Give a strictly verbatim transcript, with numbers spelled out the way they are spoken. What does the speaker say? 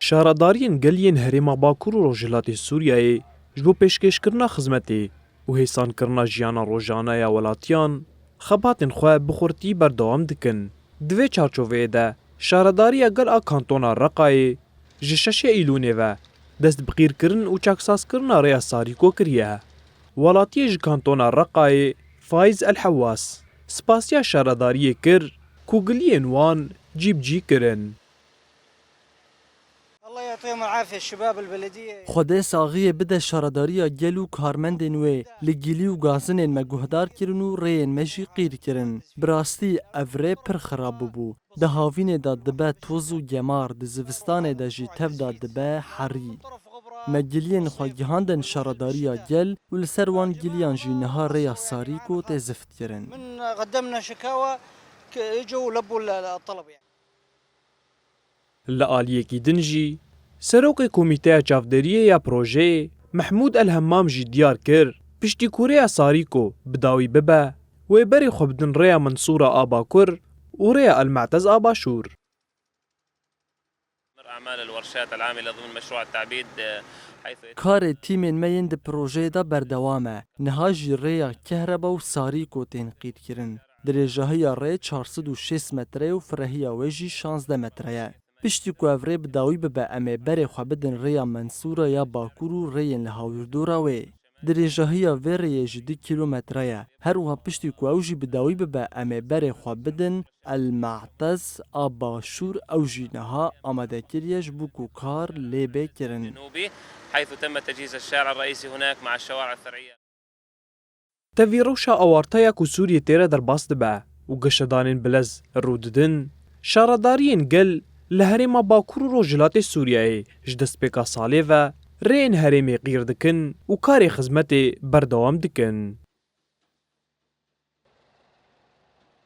Şaredariyên gel yên herêma Bakur û Rojhilatê Sûriyeyê ji bo pêşkêşkirina xizmetê û hêsankirina jiyana rojane ya welatiyan xebatên xwe bi xurtî berdewam dikin. Di vê çarçoveyê de Şaredariya Gel a Kantona Reqayê ji şeşê Îlûnê ve dest bi qîrkirin û çaksazkirina rêya Sarîko kiriye. Welatiyê ji Kantona Reqayê Faiz El Hewwas spasiya şaredariyê kir ku giliyên wan cî bi cî kirin. الله يعطيهم العافية الشباب البلدية. Xwedê saxiyê bide şaredariya gel û karmendên wê. Li gilî û gazinên me guhdar kirin û rêyên me jî qîr kirin. Bi rastî ev rê pir xirab bûbû. Di havînê de dibe toz û gemar, di zivistanê de jî tev de dibe herî. Me giliyên xwe gihandin şaredariya gel û li ser wan giliyan jî niha rêya Sarîko tê zift kirin. من قدمنا شكاوى، ك- اجوا ولبوا ال- الطلب يعني. Li aliyekî din jî, serokê Komîteya Çavdêriyê ya projeyê Mehmûd El Hemmam jî diyar kir, piştî ku rêya Sarîko bi dawî bibe, wê berê xwe bidin rêya Mensûra a Bakur û rêya El Me'tez a Başûr. أعمال الورشات العاملة ضمن مشروع التعبيد، حيث Karê tîmên me yên di projeyê de berdewam e. Niha jî rêya kehreba û Sarîko tên qîrkirin. Dirêjahiya rê çar sed û şêst metre ye û firehiya wê jî şazdeh metre ye. Piştî ku ev rê bi dawî bibe, em ê berê xwe bidin rêya Mensûra ya Bakur û rêyên li hawirdora wê. Dirêjahiya vê rêyê jî du kîlometre ye. Her wiha piştî ku ew jî bi dawî bibe, em ê berê xwe bidin El Me'tez a Başûr, ew jî niha amade kiriye ji bo ku kar lê bê kirin. الجنوبي، حيث تم تجهيز الشارع الرئيسي هناك مع الشوارع الفرعية. Tevî rewşa awarta ya ku Sûriyê tê re derbas dibe û geşedanên bilez rû didin, şaredariyên gel li herêma Bakur û Rojhilatê Sûriyeyê ji destpêka salê ve rêyên herêmê qîr dikin û karê xizmetê berdewam dikin.